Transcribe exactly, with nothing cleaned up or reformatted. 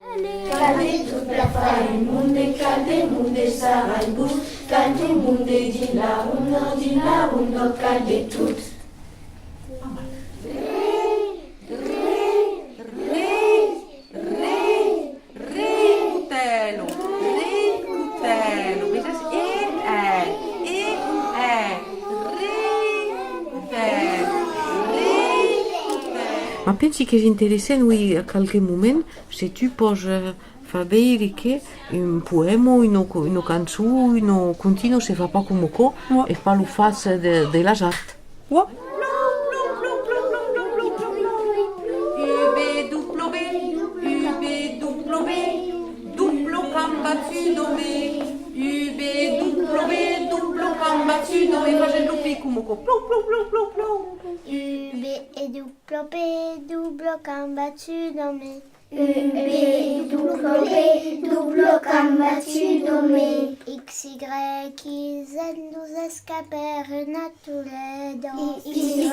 Cal de tot per far un monde, cal de monde sarrar un bus, cal de monde dins la ronda, dins la ronda, cal de tot. Re, re, re, re, re, cotèlo, re, cotèlo, veses? E, e, e, e, re, cotèlo, re, cotèlo. Ma pensi qu'es interessant, oui, a qualque moment, se tu pòs, eh, far veire que un poèma, una, co- una cançon, una continua se fa pas coma aquò, es pas lo fach de, de l'azard. Ua. U B W, U B W, dublo camba tu dome. U B W, dublo camba tu dome. Fas lo pi coma aquò. Plou, plou, plou, plou, plou. U B W, dublo camba tu dome. U B W, dublo camba tu dome. X Y Z, nos escapèron a Toledo. X Y